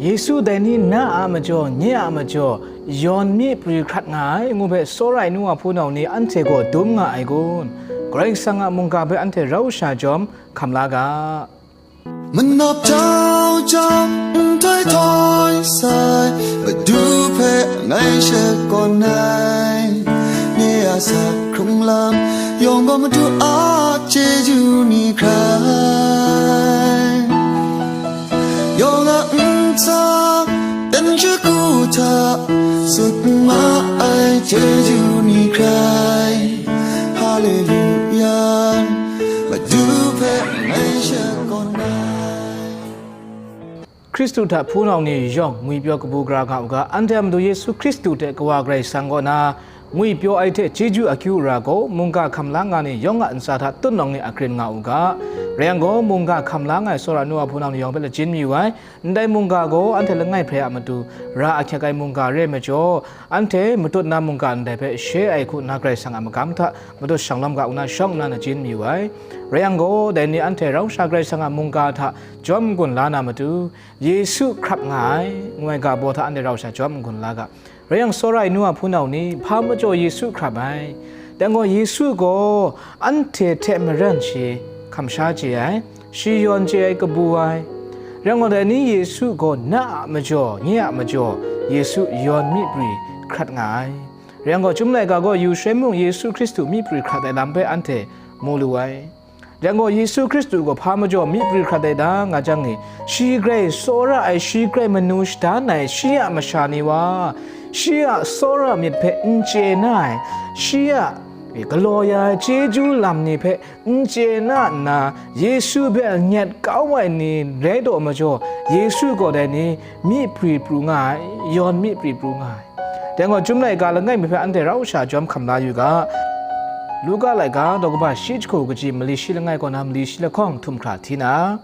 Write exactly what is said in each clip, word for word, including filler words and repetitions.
Yesu dai ni na a majaw, nye a majaw, yawn mi pri hkrat nga ai, ngu hpe tsawra ai nu a hpunau ni anhte gaw dum nga ai kun? Karai Kasang a mungga hpe anhte rau sha jawm hkam la ga. Manap jau jau, nhtoi htoi sai, Madu hpe ngai shakawn ai. Nye a asak hkrung lam yawng gaw Madu a chyeju ni hkrai. Yawng a ntsa dan shagu hta tsun ma ai chyeju ni hkrai. Haleluya, Madu hpe ngai shakawn ai. Hkristu hta hpunau ni yawng ngwipyaw kabu gara nga u ga, anhte a Madu Yesu Hkristu hte Kawa Karai Kasang kaw na ngwipyaw ai hte chyeju akyu ara gaw, mungga hkam la nga ni yawng a ntsa hta tutnawng ni akrin nga u ga. Rai yang gaw, mungga hkam la nga ai tsawra nu a hpunau ni yawng hpe lajin mayu ai. Ndai mungga gaw anhte langai hpe a matu ra ahkyak ai mungga re ai majaw, anhte matut na mungga ndai hpe she ai hku na Karai Kasang a magam hta matut shanglawm ga u na shawng nna lajin mayu ai. Rai yang gaw, dai ni anhte rau sha Karai Kasang a mungga hta jawm n-gun la na matu, Yesu hkrap nga ai, ngu ai ga baw hta anhte rau sha jawm n-gun la ga. Rai yang, tsawra ai nu a hpunau ni, hpa majaw Yesu hkrap ai. Dai gaw, Yesu gaw anhte hte maren shi hkamsha chye ai, shi yawn chye ai kabu ai. Rai yang gaw, dai ni Yesu gaw na a majaw, nye a majaw, Yesu yawn mi pri hkrat nga ai. Rai yang gaw, Chyum laika gaw yu shaloi mung Yesu Hkristu mi pri hkrat ai lam hpe anhte mu lu ai. Yang gaw, Yesu Hkristu gaw hpa majaw mi pri hkrat ai ta, nga jang ni, shi grai tsawra ai, shi grai manu shadan ai, shi a masha ni wa, shi a tsawra myit hpe n chye na ai, shi a galaw ya ai chyeju lam ni hpe n chye na nna, Yesu hpe nyet kau ai ni rai taw majaw, Yesu gaw dai ni mi pri pru nga ai, yawn mi pri pru nga ai. Dai gaw, Chyum laika langai mi hpe anhte rau sha jawm hkam la yu ga. Luka laika daw kaba shi jahku kaji mali shi langai kaw na mali shi lahkawng htum hkra hti na,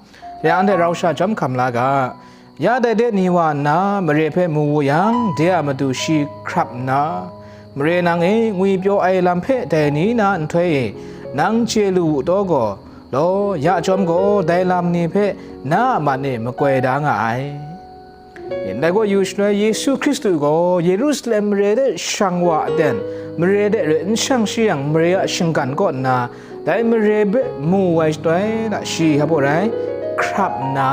ya anhte rau sha jawm hkam la ga. Ya dai de ni wa nna mare hpe mu wu yang, de a matu shi hkrap nna, "Mare nang e, ngwipyaw ai lam hpe dai ni na nhtoi e nang chye lu wu taw gaw, law, ya chyawm gaw dai lam ni hpe na a man e makoi da nga ai." Ndai gaw yu shaloi, Yesu Hkristu gaw Yerusalem mare de shang wa aten, mare de rai n shang shi yang, mare a shinggan kaw nna, dai mare hpe mu ai shaloi na, shi hpa rai hkrap nna,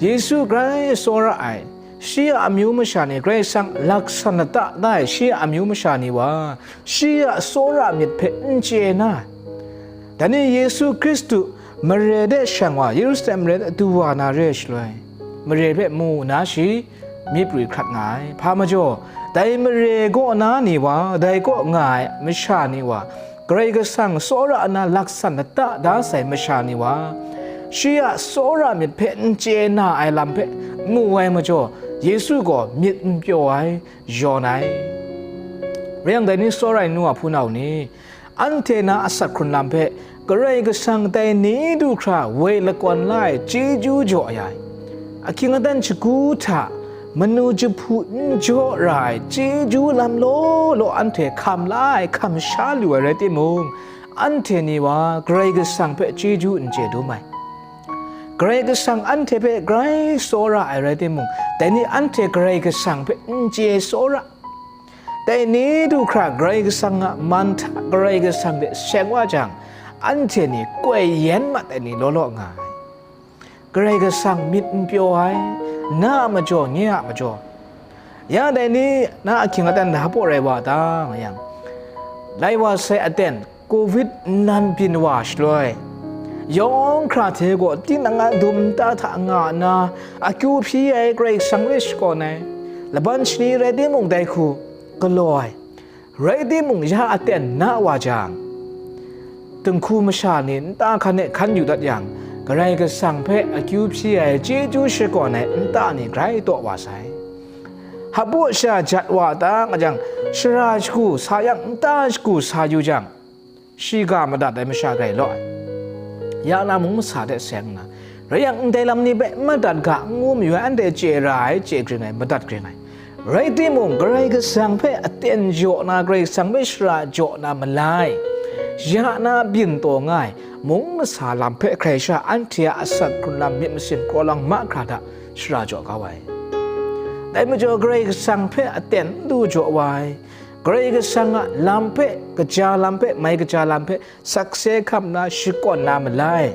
Yesu grai tsawra ai, shi a amyu masha ni Karai Kasang laksan lata da ai shi a amyu masha ni wa, shi a tsawra myit hpe n chye na ai. Dai ni Yesu Hkristu mare de shang wa, Yerusalem mare de du wa na re ai shaloi, mare hpe mu na shi mi pri hkrat nga ai. Hpa majaw, dai mare kaw na ni wa, dai kaw nga ai masha ni wa, Karai Kasang tsawra na laksan lata da sai masha ni wa, shi a tsawra myit hpe n chye na ai lam hpe mu ai majaw, Yesu gaw myit n pyaw ai, yawn ai. Rai yang, dai ni tsawra ai nu a hpunau ni, anhte na asak hkrun lam hpe Karai Kasang dai ni du hkra woi lakawn la ai chyeju jaw ya ai. Ahkying aten shagu hta manu jahpu n jaw ra ai chyeju lam law law anhte hkam la ai, hkam sha lu ai rai timung, anhte ni wa Karai Kasang hpe chyeju n chye dum ai. Karai Kasang anhte hpe grai tsawra ai rai timung, dai ni anhte Karai Kasang hpe n chye tsawra. Dai ni du hkra Karai Kasang a man hta Karai Kasang hte seng wa jang, anhte ni koi yen mat ai ni law law nga ai. Karai Kasang myit n pyaw ai, na a majaw, nye a majaw. Ya dai ni na ahkying aten hpa rai wa ta, nga yang, lai wa sai aten, Covid nnan byin wa shaloi, yawng hkra hte gaw tinang a dum nta hta nga nna, akyu hpyi ai Karai Kasang hpe shakawn ai, laban shani rai timung dai hku galaw ai, rai timung ya aten na wa jang, dinghku masha ni nta hkan e hkan yu dat yang, Karai Kasang hpe akyu hpyi ai chyeju shakawn ai nta ni grai taw wa sai. Hpaw sha jat wa ta nga jang, shara shagu sa yang, nta shagu sa yu jang, shiga madat ai masha grai law ai. Ya na mung masa de seng nna, rai yang, ndai lam ni hpe madat ga n ngu mayu ai, anhte chye ra ai, chye gring ai, madat gring ai. Rai timung, Karai Kasang hpe aten jaw na, Karai Kasang hpe shara jaw na malai, ya na byin taw nga ai, mung masa lam hpe hkrai sha, anhte a asak hkrun lam myit masin kraw lang mahkra hta, shara jaw kau ai. Dai majaw Karai Kasang hpe aten n du jaw wa ai, Karai Kasang a lam hpe, kaja lam hpe, mai kaja lam hpe sakse hkam nna shakawn na malai.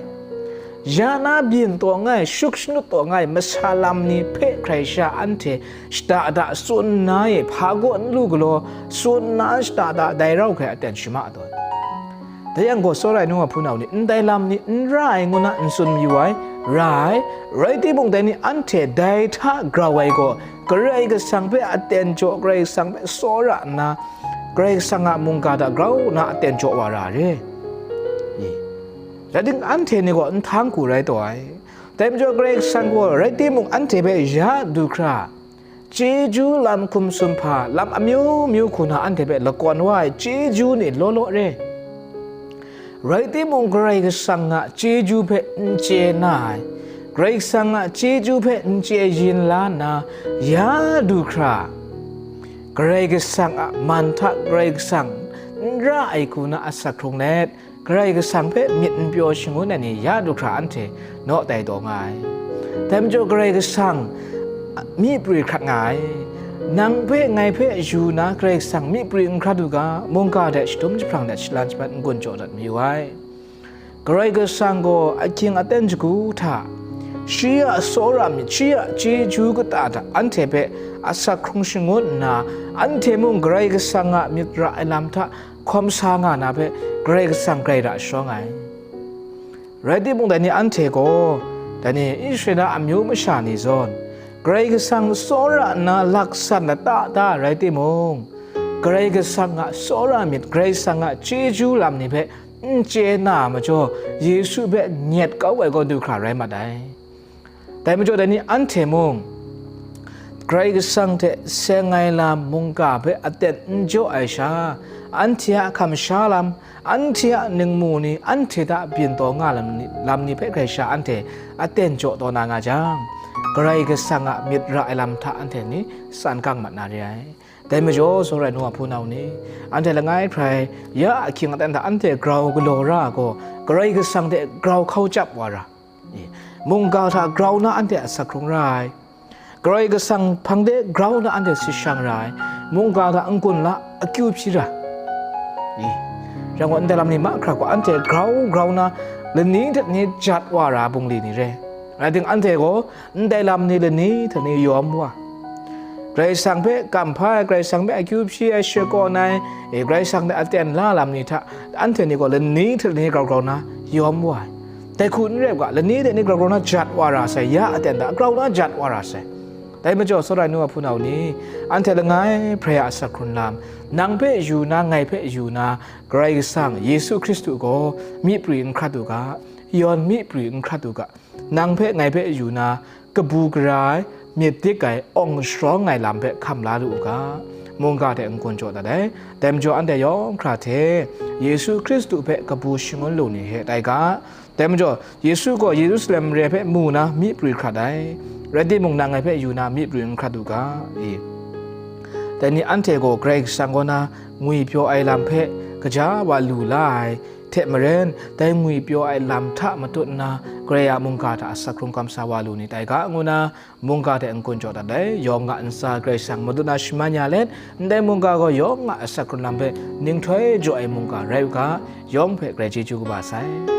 Ya na byin taw nga ai, shuk shanut taw nga ai masa lam ni hpe hkrai sha anhte shada da tsun nna e, hpa gaw n lu galaw, tsun nna shada da dai rau hkrai aten shama taw ai. Dai yang gaw, tsawra ai num a hpunau ni, ndai lam ni n ra ai ngu na n tsun mayu ai, ra ai, rai timung, dai ni anhte dai hta grau ai gaw, Karai Kasang hpe aten jaw, Karai Kasang hpe tsawra nna, Karai Kasang a mungga hta grau na aten jaw wa ra re. I. Rai tim, anhte ni gaw n htang hku rai taw ai. Dai majaw Karai Kasang gaw rai timung, anhte hpe ya du hkra, chyeju lam hkum sumhpa, lam amyu myu hku na anhte hpe lakawn wa ai chyeju ni law law re. Rai timung, Karai Kasang a chyeju hpe n chye na ai, Karai Kasang a chyeju hpe n chye yin la nna, ya du hkra, Karai Kasang a man hta Karai Kasang n ra ai hku na asak hkrung let, Karai Kasang hpe myit n pyaw shangun ai ni ya du hkra anhte naw tai taw nga ai. Dai majaw Karai Kasang myi prwi hkrat nga ai. Nang hpe, ngai hpe yu na Karai Kasang myi prwi n hkrat u ga, mungga hte shadum jahprang hte shalan shabat n-gun jaw dat mayu ai. Karai Kasang gaw ahkying aten shagu hta, shi a tsawra myit, shi a chyeju kata hta anhte hpe asak hkrung shangun nna, anhte mung Karai Kasang a myit ra ai lam hta hkawm sa nga na hpe Karai Kasang grai ra shawng ai. Rai timung, dai ni anhte gaw, dai ni Israela amyu masha ni zawn, Karai Kasang tsawra nna laksan lata da rai timung, Karai Kasang a tsawra myit, Karai Kasang a chyeju lam ni hpe n chye na majaw, Yesu hpe nyet kau ai kaw du hkra rai mat ai. Dai majaw, dai ni anhte mung Karai Kasang hte seng ai lam mungga hpe aten n jaw ai sha, anhte a kamsha lam, anhte a ningmu ni, anhte hta byin taw nga lam ni, lam ni hpe hkrai sha anhte aten jaw taw na nga jang, Karai Kasang a myit ra ai lam hta anhte ni san gang mat na re ai. Dai majaw, tsawra ai num a hpunau ni, anhte langai hkrai ya ahkying aten hta anhte grau galaw ra ai gaw, Karai Kasang hte grau hkau chyap wa ra, i, mungga hta grau na anhte asak hkrung ra ai, Karai Kasang hpang de grau na anhte sit shang ra ai, mungga hta n-gun la akyu hpyi ra, i, rai ngut ndai lam ni mahkra gaw anhte grau grau na lani hte lani jat wa ra ai bungli ni re. Rai tim, anhte gaw ndai lam ni lani hte lani yawm wa, Karai Kasang hpe kamhpa ai, Karai Kasang hpe akyu hpyi ai, shakawn ai, e, Karai Kasang hte aten la lam ni hta anhte ni gaw lani hte lani grau grau na yawm wa ai. Dai hku n rai u ga, lani hte ni grau grau na jat wa ra sai, ya aten hta grau na jat wa ra sai. Dai majaw, tsawra ai num a hpunau ni, anhte langai hprai a asak hkrun lam, nang hpe yu na, ngai hpe yu na, Karai Kasang, Yesu Hkristu gaw myi prwi n hkrat u ga, yawn myi prwi n hkrat u ga, nang hpe ngai hpe yu na, kabu gara ai, myit dik ai, awng sharawng ai lam hpe hkam la lu u ga, mungga hte n-gun jaw dat ai. Dai majaw, anhte yawng hkra hte Yesu Hkristu hpe kabu shangun lu ni hte tai ga, dai majaw, Yesu gaw Yerusalem mare hpe mu na myi prwi hkrat ai, rai timung, nang ngai hpe yu na myi prwi n hkrat u ga, i. Dai ni anhte gaw Karai Kasang kaw na ngwipyaw ai lam hpe kaja wa lu la ai hte maren, dai ngwipyaw ai lam hta matut nna, Karai a mungga hta asak hkrung kamsa wa lu ni tai ga, ngu na mungga hte n-gun jaw dat ai. Yawng a ntsa Karai Kasang madun a shaman ya let, ndai mungga gaw yawng a asak hkrun lam hpe ninghtoi jaw ai mungga rai u ga, yawng hpe grai chyeju kaba sai.